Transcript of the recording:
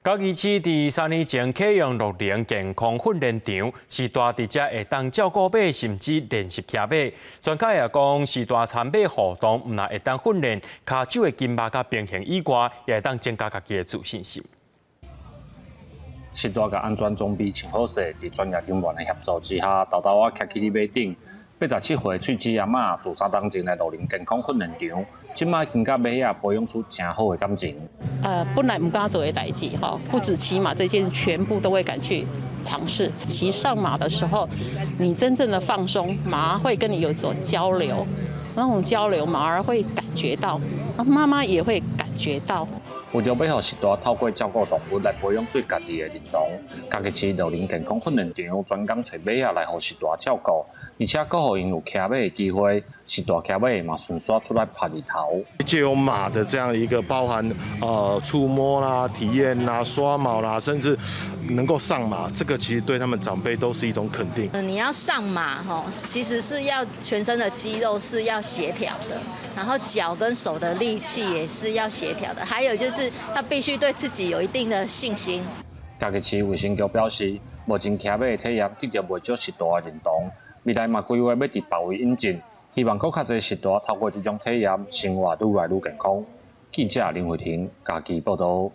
嘉義市佇3年前啟用樂齡健康訓練場，序大佇遮會當照顧馬，甚至練習騎馬。專家也講，序大參馬活動，毋但會當訓練跤手的筋肉佮平衡以外，也會當增加家己的自信心。序大共安全裝備穿好勢，佇專業人員的協助之下，沓沓仔徛起佇馬頂。87歲喙舌阿嬤自3冬前來樂齡健康訓練場，這擺已經佮馬仔培養出誠好的感情。本來毋敢做的代誌吼，不止騎馬這件，全部都會敢去嘗試。騎上馬的時候，你真正的放鬆，馬會跟你有所交流，那種交流，馬兒會感覺到，媽媽也會感覺到。為著欲予序大透過照顧動物來培養對家己的認同，嘉義市樂齡健康訓練場專工揣馬仔來予序大照顧，而且閣予𪜶有騎馬的機會，序大騎馬嘛順紲出來拍日頭。藉由馬的這樣一個包含觸摸啦、體驗啦、刷毛啦，甚至能夠上馬，這個其實對他們長輩都是一種肯定。你要上馬吼，其實是要全身的肌肉是要協調的，然後腳跟手的力氣也是要協調的，還有就是他必須對自己有一定的信心。嘉義市衛生局表示，目前騎馬的體驗得著袂少序大的認同，未來嘛規劃欲佇別位引進，希望閣較濟序大透過這種體驗，生活愈來愈健康。記者林慧婷嘉義報道。